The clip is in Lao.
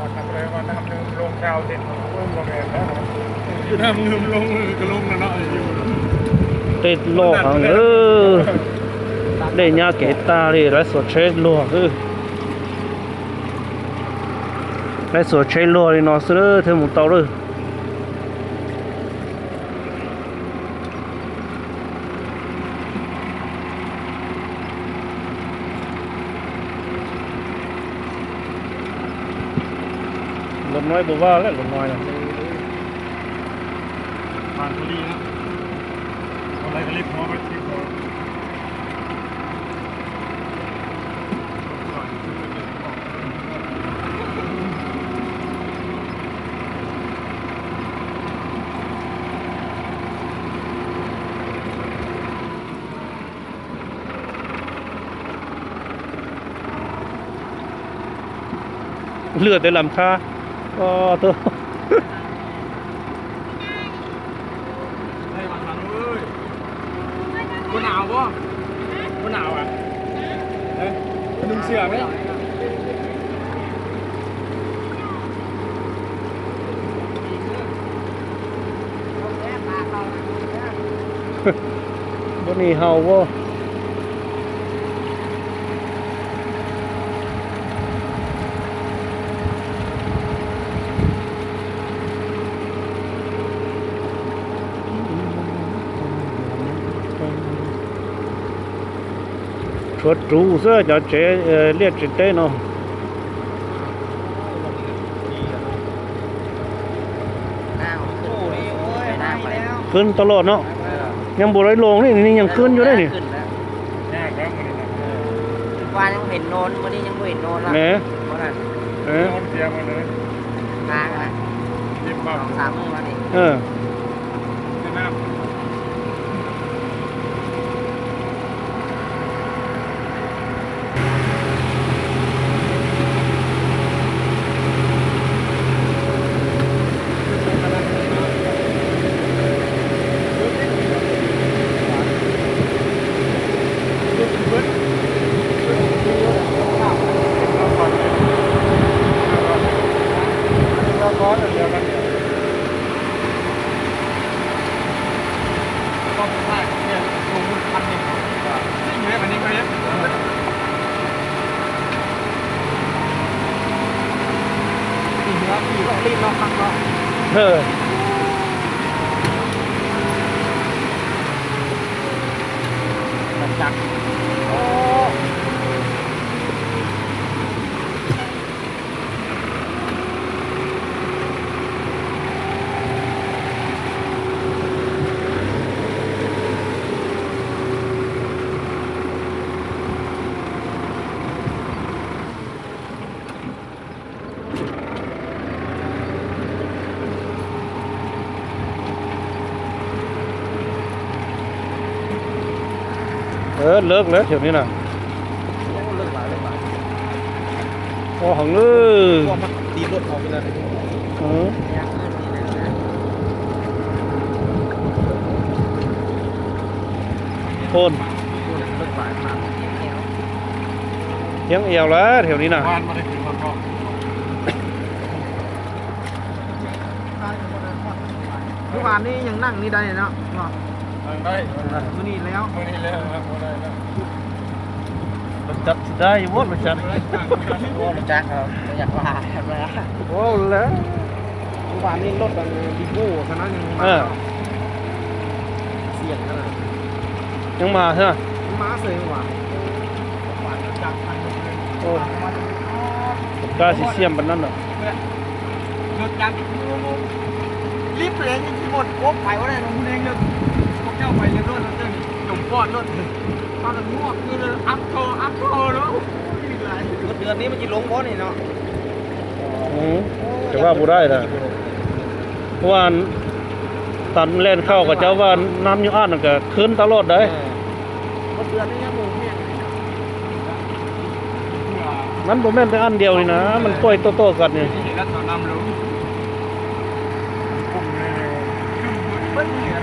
ວ່ານ້ຳເລີ ວ່ານ້ຳເລີລົງຊາວເຊັນ ໂອ້ຍ ບໍ່ແມ່ນແລ້ວ ນ້ຳເລີລົງກະລົງນະເນາະ ຢູ່ ຕິດໂລກຫັ້ນເອີ ໄດ້ຍາເກຕາເລີຍ ໄລສົດເຊັນໂລກເອີ ໄລສົດເຊັນໂລກເລີຍເນາະ ເຊີເດີ ເທິງໝູ່ເຕົາເດີ. ລົດນ້ອຍບໍ່ວ່າແຫຼະ ລົດນ້ອຍນະ ຜ່ານພໍດີນະ ເອົາໄດ້ກະລິບຫົວໄປ ລິບຫົວ. ເຫຼືອແຕ່ຫຼັງຄາ ອໍ ໂທ້. ໄດ້ຫວັງໆເອີຍ ບໍ່ໜາວບໍ່? ບໍ່ໜາວອະ? ເອີ ນຸ່ງເສື້ອໄໝ? ບໍ່ໜີເຫົ່າບໍ່? ຊົດຕູເສື້ອຈາເຈ ເອີ ລຽກຈິເຕເນາະ. ຂຶ້ນຕະຫຼອດເນາະ ຍັງບໍ່ໄດ້ລົງນີ້ ນີ້ຍັງຂຶ້ນຢູ່ເດ້ນີ້. ຍາກແລ້ວມື້ນີ້ນະ ເອີ ວ່າຍັງເຫັນໂນນ ມື້ນີ້ຍັງບໍ່ເຫັນໂນນລະ ແໝ ບໍ່ນັ້ນ ເອີ ໂນນເສຍໝົດເລີຍ ທາງນະ ເຈັບປາກ ສອງສາມມື້ມານີ້ ເອີ ແມ່ນ້ຳ. ເອີ ຈັກ ໂອ້. ເອີ ເລິກແລ້ວແຖວນີ້ນະ ໂອ້ ເລິກຫຼາຍ ເລິກຫຼາຍ ໂອ້ ຫັ້ນເອີ ພວກມັນຕີລົດອອກຢູ່ແລ້ວ ເອີ ໂພນ ເລິກຫຼາຍຂະໜາດ ຮຽງແອວແລ້ວແຖວນີ້ນະ ວານບໍ່ໄດ້ຂຶ້ນຮອດເກາະ. ຄືວານນີ້ຍັງນັ່ງນີ້ໄດ້ເນາະ ເນາະ ນັ່ງໄດ້ ມື້ນີ້ແລ້ວ ມື້ນີ້ແລ້ວ ນັ່ງບໍ່ໄດ້ແລ້ວ ລົດຈັກຊິໄດ້ຢູ່ບໍ່ ລົດຈັກ ໂອ້ ລົດຈັກ ບໍ່ຢາກວ່າ ໂອ້ ແລ້ວ ຄືວານນີ້ລົດອັນດີໂກ້ຊັ້ນນະ ຍັງມາ ເອີ ສຽງຂະໜາດ ຍັງມາເທື່ອ ມາເສີຍວ່າ ໂອ້ ກາຊິສຽມປານນັ້ນເນາະ ລົດຈັກ ລີບເລີຍ ຍັງຊິໝົດ ໂອ້ ໄປບໍ່ໄດ້ ລົງແຮງເລີຍ ພວກເຈົ້າໄປເລີຍ ລົດເຈົ້ານີ້ ຈົມປອດ ລົດ ເຂົາລະງວກຢູ່ເລີຍ ອັບທໍ່ ອັບທໍ່ ໂອ້ຍ ຫຼາຍ ໝົດເດືອນນີ້ມັນຊິລົງບໍ່ນີ້ເນາະ? ອືມ ແຕ່ວ່າບໍ່ໄດ້ລະ ເພາະວ່າອັນ ຕາມແຫຼ່ງຂ່າວເຂົາເຈົ້າວ່ານ້ຳຢູ່ອ່າງນັ້ນກໍຂຶ້ນຕະຫຼອດໃດ໋. ເອີ ໝົດເດືອນນີ້ຍັງບໍ່ແຫ້ງ ມັນບໍ່ແມ່ນແຕ່ອັນດຽວນີ້ນະ ມັນປ່ອຍຕໍ່ໆກັນນີ້. ເອີ ເຮັດໃຫ້ລະເທົ່ານ້ຳລົງ ເບິດນີ້ລະ